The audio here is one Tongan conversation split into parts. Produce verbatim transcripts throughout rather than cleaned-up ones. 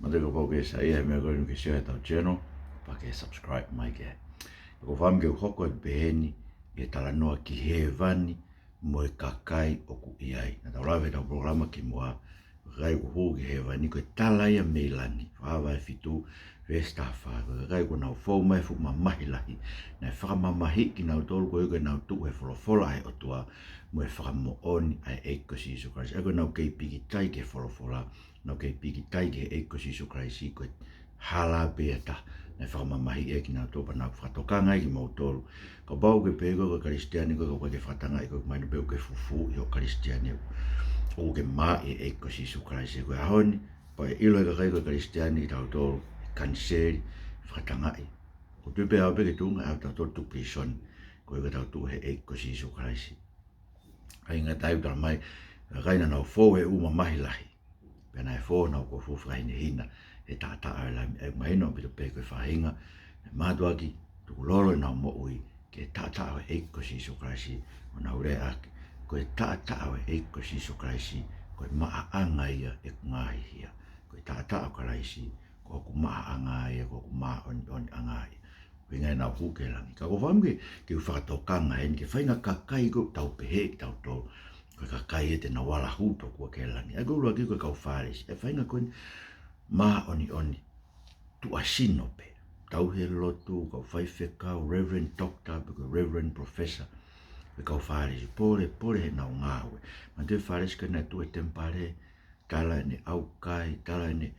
Te kapau ʻoku ke saiʻia he meʻa ko eni ke share ʻetau channel, pea ke subscribe mai ki ai. Ko e fakaʻamu ke u hoko atu pē heni ʻi he talanoa ki hēvani mo e kakai ʻoku ʻi ai. Naʻa tau lave ʻetau polokalama kimuʻa, kakai ʻoku hū ki hēvani, ko e tala ia mei langi, Fakahā vahe fitu, veesi taha fā, ko e kakai kuo nau fou mai he fuʻu mamahi lahi, naʻe fakamamahiʻi kinautolu koeʻuhi ko ʻenau tuʻu he folofola ʻa e ʻOtua, mo e fakamoʻoni ʻa e ʻEiki ko Sīsū Kalaisi. ʻA ia ko ʻenau kei pikitai ki he folofola, nau kei pikitai ki he ʻEiki ko Sīsū Kalaisi, ko e hala pē ia ʻe taha naʻe fakamamahiʻi ai kinautolu, pea naʻa ku fakatokanga ai kimoutolu. Kapau ʻoku ke pehē koe ko e Kalisitiane koe, ka ʻoku ʻikai ke fakatangaʻi koe, mahino pē ʻoku ke fufū ʻi hoʻo Kalisitiane, ʻoku ke mā ʻi he ʻEiki ko Sīsū Kalaisi. Ko e ʻaho ni, pea ʻe ʻilo ʻe he kakai ko e Kalisitiane kitautolu, ʻe kaniseli, fakatangaʻi. ʻOku ou tui pē au pē ke tuʻunga ʻa kitautolu tuʻu pilīsone, koeʻuhi ko ʻetau tuʻu he ʻEiki ko Sīsū Kalaisi. ʻIkai ngata ai, ʻoku tala mai, kakai naʻa nau fou he ʻū mamahi lahi, pea naʻe fō honau kofu fakahinehina he taʻataʻa ʻo e Lami. ʻA ia ʻoku mahino ʻaupito pē ko e faʻahinga naʻe mātuʻaki tukulolo ʻenau moʻui ki he taʻataʻa ʻo e ʻEiki ko Sīsū Kalaisi, ʻo nau lea ʻaki, ko e taʻataʻa ʻo e ʻEiki ko Sīsū Kalaisi, ko e maʻaʻanga ia ʻeku ngaahi hia. Ko e taʻataʻa ʻo Kalaisi, ko hoku maʻaʻanga ia, ko hoku māʻoniʻoniʻanga ia. ʻUhinga ʻenau hū ki langi. Ka ko e fakaʻamu ke, ke u fakatokanga heni ki he faʻahinga kakai ʻoku tau pehē kitautolu, ko e kakai ē te nau ala hū tokua ki langi. ʻA ia ko e ʻuluaki ko e kau Fālesi. ʻA e faʻahinga ko eni māʻoniʻoni tuʻasino pē. Tauhi e lotu, kau faifekau, Reverend Doctor, pe ko e Reverend Professor, ko e kau Fālesi. Pōlepole heʻenau ngāue. Manatuʻi e Fālesi ko ē naʻe tuʻu he temipale, tala ʻene ʻaukai, tala ʻene,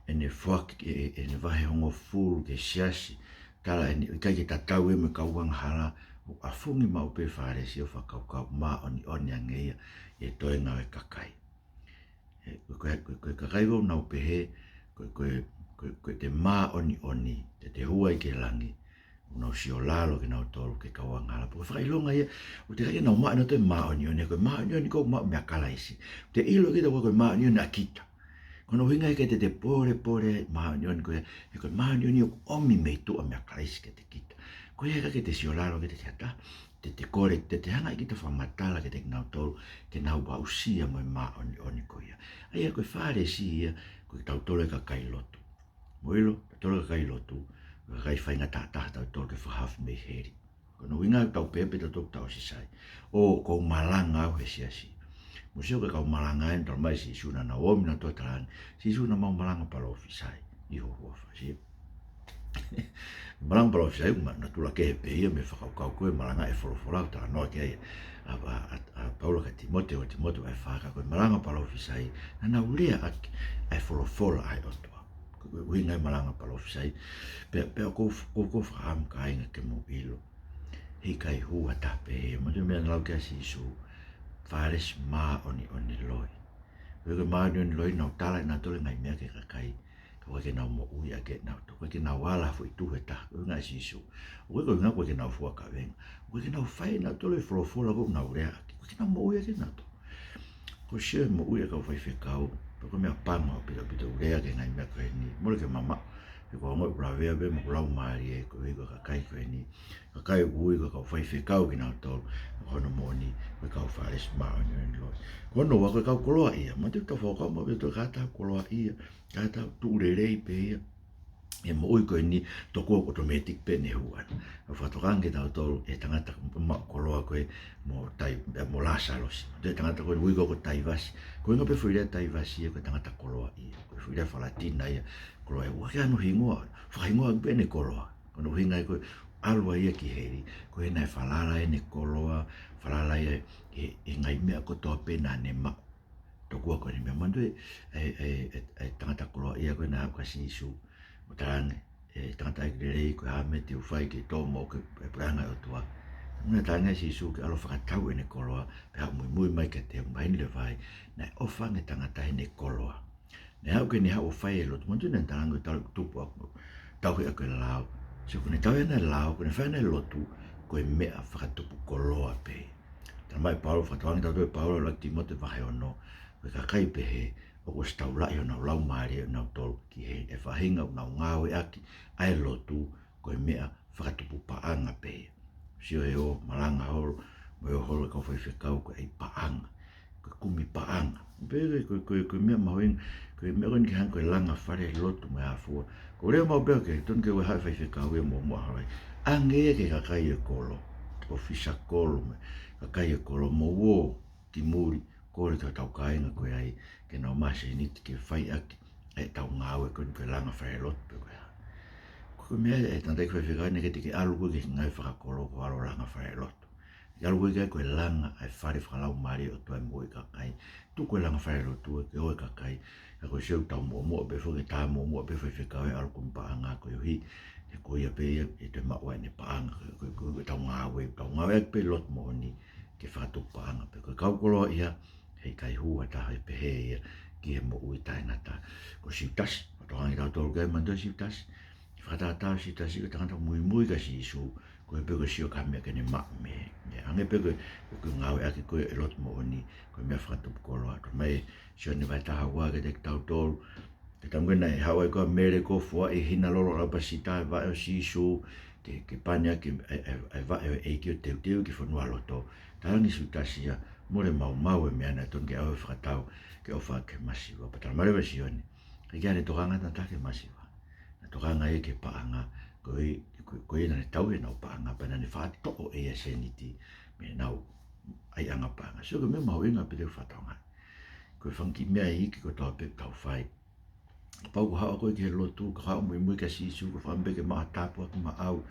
ʻene foaki, ʻe, ʻe, ʻene vahe hongofulu ki he siasi, tala ʻene ʻikai ke tatau ia mo e kau angahala, ʻo ʻafungi maʻu pē Fālesi ʻo fakakaukau māʻoniʻoni ange ia ʻi he toenga ʻo e kakai. ʻE, ko e, ko e, ko e kakai ʻoku nau pehē, ko e, ko e, ko e, ko e te māʻoniʻoni, te te hū ai ki langi, ʻoku nau siolalo kinautolu ki he kau angahala. Pea ko e fakaʻilonga ia, ʻoku teʻeki ai ke nau maʻu ʻenautolu e māʻoniʻoni, ko e māʻoniʻoni ʻoku maʻu meia Kalaisi. Te ʻilo kita ko e māʻoniʻoni ʻa kita. Ko hono ʻuhinga ia ʻikai te te pōlepole māʻoniʻoni ko ia, he ko e māʻoniʻoni ʻoku ʻomi mei tuʻa meia Kalaisi kiate kita. Ko ia ʻikai ke te siolalo kita ki ha taha, te te kole, te te hanga ʻe kita ʻo fakamatala kiate kinautolu, ke nau aʻusia mo e māʻoniʻoni ko ia. ʻA ia ko e Fālesi ia, ko kitautolu e kakai lotu. Mou ʻilo, tautolu e kakai lotu, kakai faingataʻa taha tautolu ke fakahaofi mei heli. Ko hono ʻuhinga ʻoku tau pehē pē tautolu ʻoku tau ʻosi sai. ʻŌ, ʻoku ou malanga au he siasi. Mou sio ki he kau malanga ē, tala mai Sīsū naʻa nau ō mai nautolu ʻo talaange, Sīsū naʻa mau malanga palōfisai ʻi ho huafa, sio. Malanga palōfisai, ma, natula kehe pē ia mei he fakakaukau ko e malanga e folofola, ʻoku talanoa ki ai ʻa, ʻa, ʻa, ʻa Paula kia Tīmote, ʻo Tīmote vahe fā, ka ko e malanga palōfisai, naʻa nau lea ʻaki ʻa e folofola ʻa e ʻOtua. Ko e ʻuhinga e malanga palōfisai. Pea, pea ʻoku ou, ʻoku ou fakaʻamu kāinga ke mou ʻilo, heʻikai hū ha taha pehē. Manatuʻi e meʻa naʻe lau ki ai ʻa Sīsū, Fālesi māʻoniʻoni loi. Ko e māʻoniʻoni loi, nau tala ʻenautolu e ngaahi meʻa ki he kakai, ka ʻoku ʻikai ke nau moʻui ʻaki ʻenautolu. ʻOku ʻikai ke nau ala ha foʻi tuhu ʻe taha, ko e ʻuhinga ʻa Sīsū. ʻOku ʻikai ko e ʻuhinga ʻoku ʻikai ke nau fua kavenga. ʻOku ʻikai ke nau fai ʻenautolu e folofola ʻoku nau lea ʻaki. ʻOku ʻikai ke nau moʻui ʻaki ʻenautolu. Ko e sio e moʻui ʻa e kau faifekau, pea ko e meʻa pango ʻaupito ʻaupito ʻoku lea ki he ngaahi meʻa ko eni, mole ke mamaʻo, he ʻoku ou ongoʻi ʻoku lavea pē mo hoku laumālie, koeʻuhi ko e kakai ko eni, kakai ʻoku ui ko e kau faifekau kinautolu, ka ko hono moʻoni, ko e kau Fālesi māʻoniʻoni loi. Ko hono ua ko e kau koloaʻia, manatuʻi ʻetau fakakaukau maʻu pē ʻetau kātaki koloaʻia, kātaki tuʻu lelei pē ia. ʻE moʻui ko eni, tokua ʻoku automatic pē ʻene hū ʻana. ʻOku fakatokanga kitautolu he tangata maʻu koloa ko ē mo Tai-, mo Lāsalosi. Ko e tangata ko ē ʻoku ui ko ē ko Taivasi. Ko e ʻuhinga pē foʻi lea Taivasi ia ko e tangata koloaʻia. Ko e foʻi lea faka-Latina ia, koloaʻia. ʻOku ʻikai ke ʻi ai hano hingoa, fakahingoa pē ʻene koloa. Ko hono ʻuhinga ia ko e ʻalu ai ia ki heli, ko e naʻe falala ʻene koloa, falala ia he, he ngaahi meʻa kotoa pē naʻa ne maʻu. Tokua ko eni meʻa, manatuʻi e, e, e, e tangata koloaʻia ko ē naʻe haʻu kia Sīsū ʻo talaange, e tangataʻeiki lelei, ko e hā e meʻa te u fai ke tō mo ke, e puleʻanga ʻo e ʻOtua. Naʻe talaange ʻe Sīsū ke ʻalu ʻo fakatau ʻene koloa, pea haʻu ʻo muimui mai kiate au. Mahino leva ai, naʻe ʻofa ange e tangata heʻene koloa. Naʻe haʻu ke ne haʻu ʻo fai e lotu. Manatuʻi naʻe talaange ʻoku tau tupu ʻaki, tauhi ʻaki e lao. Sio, ko ʻene tauhi ʻa e lao, ko ʻene fai ʻa e lotu, ko e meʻa fakatupu koloa pē. Tala mai ʻe Paula, fakatokanga tautolu ʻe Paula ʻuluaki Tīmote vahe ono, ko e kakai pehē, ʻoku ʻosi taulaʻi honau laumālie ʻonautolu ki heli. E faʻahinga ʻoku nau ngāueʻaki ʻa e lotu, ko e meʻa fakatupu paʻanga pē. Sio, ʻe ō malanga holo, mo e ō holo e kau faifekau ko e ʻai paʻanga. ko e kumi paʻanga. Pea ko e, ko e, ko e meʻa mahuʻinga, ko e meʻa ko eni ke hanga ko e langa falelotu mo e hā fua. Ko e lea maʻu pē ke tonu ke ʻoua ʻe haʻu e faifekau ia mo, mo ʻalu ai. ʻAnge ia ki he kakai e kolo, ʻofisa kolo mo e kakai e kolo mo uo ki muli, kole ki hotau kāinga ko ē ai, ke nau maʻu e sēniti ke fai ʻaki ʻetau ngāue ko eni ko e langa falelotu pe ko e hā. Ko e meʻa ē, tangataʻeiki faifekau, naʻe ʻikai te ke ʻalu koe ki he ngāue fakakolo ko e ʻalu langa falelotu. Ke ʻalu koe ki ai ko e langa ʻa e fale fakalaumālie ʻo e ʻOtua e moʻui kakai. Tuku e langa falelotu ke ʻoua e kakai. Ka ko e sio ʻoku tau muʻomuʻa pē foki, tā muʻomuʻa pē faifekau he ʻalu kumi paʻanga koeʻuhi he ko ia pē ia ʻe toe maʻu ai ʻene paʻanga. Ko, ko, ko ʻetau ngāue, ʻetau ngāue ʻaki pē lotu moʻoni ke fakatupu paʻanga pē. Ko e kau koloa ia, heʻikai hū ha taha ʻe pehē ia ki he moʻui taʻengata. Ko Siutasi, ʻo tokanga kitautolu ki ai, manatuʻi Siutasi. Fakatātā ʻa Siutasi ko e tangata muimui kia Sīsū, ko e pē ko e sio ki ha meʻa ke ne maʻu mei, mei he ʻange pē ko e, ko e ngāueʻaki ko ē e lotu moʻoni, ko e meʻa fakatupu koloa. Talamai ʻe Sione vahe taha ua kiate kitautolu, ko e taimi ko ē naʻe haʻu ai ko ē ʻa Mele ko ē ʻo foaʻi e hina lolo ʻalapasita he vaʻe ʻo Sīsū, ke, ke pane ʻaki e, e, e vaʻe ʻo e ʻEiki ʻo teuteu ki fonualoto. Talaange ʻe Siutasi ia, mole maumau e meʻa naʻe tonu ke ʻave ʻo fakatau ke ʻofa ki he masiva. Pea talamai leva ʻe Sione, ʻikai ke ne tokanga ʻe ha taha ki he masiva. Naʻe tokanga ia ki he paʻanga, ko e, ko, ko ia naʻa ne tauhi ʻenau paʻanga, pea naʻa ne fakatoʻo ʻe ia e sēniti mei heʻenau ʻaiʻanga paʻanga. Sio, ko e meʻa mahuʻinga pē te u fakatokangaʻi. Ko e fanga kiʻi meʻa iiki kotoa pē ʻoku tau fai. Kapau ʻoku haʻu koe ki he lotu, ka haʻu muimui kia Sīsū, ko e fakaʻamu pē ke maʻu ha tāpuaki maʻau,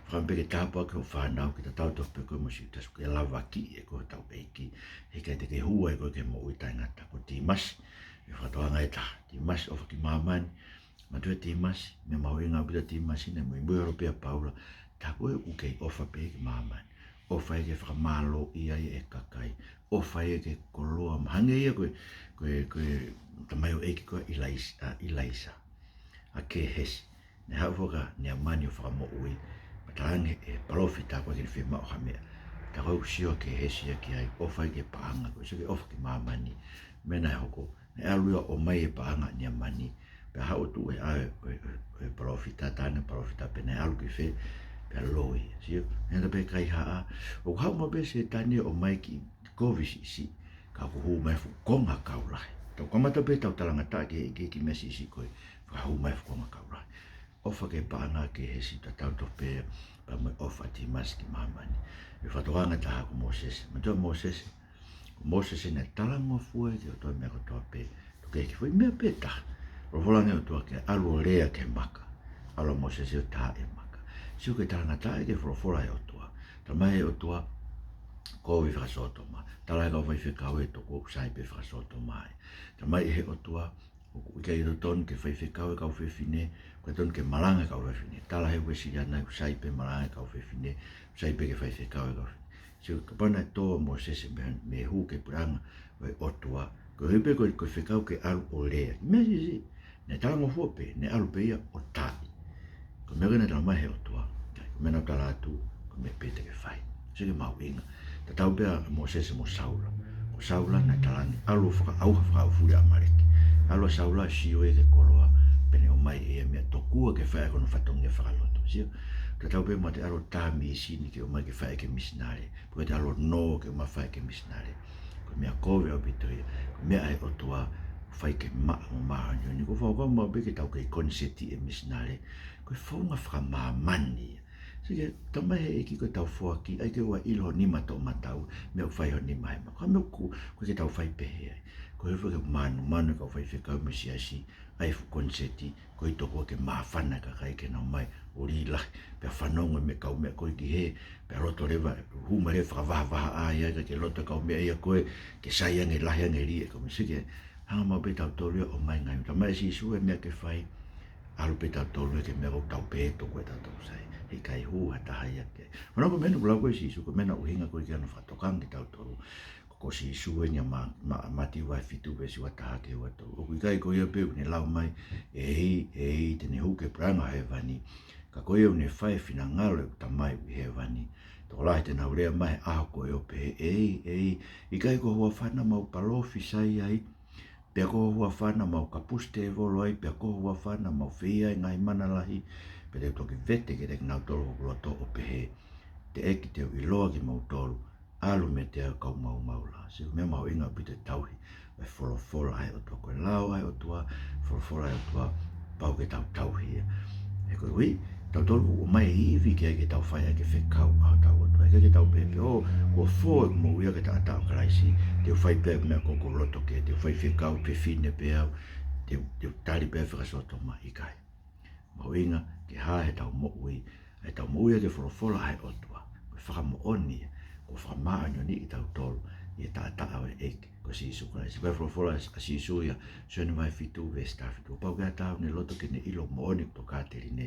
fakaʻamu pē ke tāpuaki hoʻo fānau, ke tatau tofu pē koe mo Siutasi, ke lavakiʻi ʻe koe hotau ʻEiki. Heʻikai te ke hū ai koe ki he moʻui taʻengata. Ko Tīmasi, ʻe fakatoanga ʻe taha. Tīmasi ʻofa ki māmani, manatuʻi Tīmasi, meʻa mahuʻinga ʻaupito Tīmasi, naʻe muimui holo pē ʻa Paula, tā ko ē ʻoku kei ʻofa pē ki māmani. ʻOfa ia ke fakamālōʻia ai e kakai. ʻOfa ia ki he koloa, mahalo hangē ia ko e, ko e, ko e tamaioʻeiki ko ē ʻa ʻIlais-, ʻa ʻIlaisa, ʻa Kēhesi. Naʻe haʻu foki ʻa Neamani ʻo fakamoʻui, pea talaange ʻe he palōfita ʻoku ʻikai ke ne fiemaʻu ha meʻa. Tā ko ē ʻoku sio ʻa Kēhesi ia ki ai, ʻofa ia ki he paʻanga, ko e sio ki he ʻofa ki māmani. Meʻa naʻe hoko, naʻe ʻalu ia ʻo ʻomai e paʻanga ʻa Neamani. Pea haʻu ʻo tuʻu he ʻao ʻo e, ʻo e, ʻo e palōfita, tala ange ʻe he palōfita pe naʻe ʻalu ki fē, pea loi ia. Sio, naʻe ʻikai ha, ʻoku haʻu maʻu pē ʻa Sētane ʻo ʻomai e kiʻi kovi siʻisiʻi, ka ʻoku hū mai e fuʻu konga kau lahi. Tau kamata pē ʻetau talangataʻa ki he, ki he kiʻi meʻa siʻisiʻi ko ē, fakahū mai e fuʻu konga kau lahi. ʻOfa ki he paʻanga ʻa Kēhesi, tatau tofu pē ia pea mo e ʻofa ʻa Tīmasi ki māmani. ʻE fakatokangaʻi ʻe taha ko Mōsese. Manatuʻi ʻa Mōsese, ko Mōsese naʻe talangofua ki he ʻOtua he meʻa kotoa pē, tuku kehe ki he foʻi meʻa pē ʻe taha. Folofola ange ʻa e ʻOtua ke ʻalu ʻo lea ki he maka. ʻAlu ʻa Mōsese ʻo tā e maka. Sio ki he talangataʻa ki he folofola ʻa e ʻOtua. Talamai ʻe he ʻOtua, kovi fakasōtoma. Tala ʻe he kau faifekau ʻe toko ʻoku sai pē fakasōtoma ai. Talamai ʻe he ʻOtua, ʻoku ʻikai totonu ke faifekau e kau fefine, ʻoku totonu ke malanga e kau fefine. Tala ʻe he Uēsiliana ʻoku sai pē malanga e kau fefine, ʻoku sai pē ke faifekau e kau fefine. Sio, kapau naʻe tō ʻa Mōsese mei, mei he hū ki he puleʻanga ʻo e ʻOtua, koeʻuhi pē ko e, ko e fekau ke ʻalu ʻo lea. Meʻa siʻisiʻi, naʻe talangofua pē, naʻe ʻalu pē ia ʻo taaʻi. Ko e meʻa ko ē naʻe talamai ʻe he ʻOtua, ʻikai, ko e meʻa naʻá ku tala atu, ko e meʻa pē te ke fai. Sio ki he mahuʻinga. Tatau pē ʻa Mōsese mo Saula. Ko Saula naʻe talaange, ʻalu ʻo fakaʻauha, fakaʻaufuli ʻa ʻAmaleki. ʻAlu ʻa Saula ʻo sio ia ki he koloa, pea ne ʻomai ʻe ia e meʻa tokua ke fai ʻaki hono fatongia fakalotu. Sio, tatau pē mo e ʻalu ʻo tā mīsini ke ʻomai ke fai ʻaki e misinale. Pe ko e ʻalu ʻo nō ke ʻomai fai ʻaki e misinale. Ko e meʻa kovi ʻaupito ia. Ko e meʻa ʻa e ʻOtua, fai ke maʻa mo māʻoniʻoni. ʻOku ou fakakaukau maʻu pē ke tau kei koniseti e misinale, ko e founga fakamāmani ia. Sio ki he, talamai ʻe he ʻEiki ko ʻetau foaki, ʻai ke ʻoua ʻe ʻilo ho nima toʻomataʻu, meʻa ʻoku fai ho nima he maka. Ko e meʻa ʻoku, ʻoku ʻikai ke tau fai pehē ai. Ko e hifo ke manumanu e kau faifekau mo e siasi, ʻai e fuʻu koniseti, koeʻuhi tokua ke māfana e kakai ke nau ō mai ʻo lī lahi, pea fanongo e meʻa, kau meʻa ko ē ki hē, pea loto leva, hū mai leva e fakavahavahaʻa ia, ka ke loto e kau meʻa ia ko ē, ke sai ange, lahi ange e lī e kau meʻa. Sio ki he, hanga maʻu pē ʻe tautolu ia ʻo ʻomai e ngaahi, talamai ʻe Sīsū e meʻa ke fai, ʻalu pē tautolu ia ki he meʻa ʻoku tau pehē tokua ʻe tautolu sai. Heʻikai hū ha taha ia ki ai. Manatuʻi ko e meʻa naʻe lau ko ē ʻe Sīsū, ko e meʻa naʻe ʻuhinga ko ē ki ai hono fakatokangaʻi kitautolu. Ko, ko Sīsū eni ʻa Ma-, Ma-, Mātiu vahe fitu veesi ua taha ki he ua tolu. ʻOku ʻikai ko ia pē ʻoku ne lau mai, ʻEiki, ʻEiki, te ne hū ki he puleʻanga ʻo hēvani, ka ko ia ʻoku ne fai e finangalo ʻo ʻeku Tamai ʻoku ʻi hēvani. Tokolahi te nau lea mai he ʻaho ko ē ʻo pehē, ʻEiki, ʻEiki, ʻikai ko ho huafa naʻa mau palōfisai ai, pea ko ho huafa naʻa mau kapusi tēvolo ai, pea ko ho huafa naʻa mau fai ai e ngaahi mana lahi? Pea te u toki vete kiate kinautolu ʻi hoku loto ʻo pehē, Teʻeki te u ʻiloa kimoutolu, ʻalu meiate au, kau maumau lahi. Sio, meʻa mahuʻinga ʻaupito e tauhi ʻo e folofola ʻa e ʻOtua. Ko e lao ʻa e ʻOtua, folofola ʻa e ʻOtua, pau ke tau tauhi ia. He koeʻuhi, tautolu ʻoku ʻomai e ivi ke, ke tau fai ʻaki e fekau ʻa hotau ʻOtua. ʻIkai ke tau pehē pē, ʻō, kuo fō ʻeku moʻui ʻaki e taʻataʻa ʻo Kalaisi, te u fai pē ʻeku meʻa ko ē ʻoku ou loto ki ai, te u fai fekau, fefine pē au, te u, te u tali pē fekau sōtoma. ʻIkai. Mahuʻinga ke hā heʻetau moʻui, ʻa ʻetau moʻui ʻaki e folofola ʻa e ʻOtua. Ko e fakamoʻoni ia, kuo fakamāʻoniʻoniʻi kitautolu ʻi he taʻataʻa ʻo e ʻEiki ko Sīsū Kalaisi. Ko e folofola ʻa Sīsū ʻia Sione vahe fitu, veesi taha fitu: Pau ke ʻatā ʻene loto ke ne ʻilo moʻoni ʻoku tokāteline,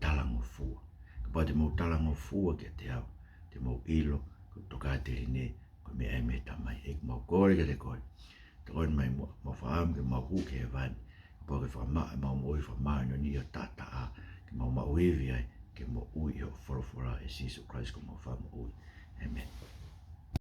talangofua. Kapau te mou talangofua kiate au, te mou ʻilo ʻoku tokāteline, ko e meʻa ia mei he Tamai. ʻEiki, mau kole kiate koe, tokoni mai muʻa, mau fakaʻamu ke mau hū ki hēvani. Kapau ke fakamaʻa ʻemau moʻui, fakamāʻoniʻoniʻi ho taʻataʻa, ke mau maʻu ivi ai ke moʻui ʻi hoʻo folofola, ʻe Sīsū Kalaisi ko homau Fakamoʻui. ʻĒmeni.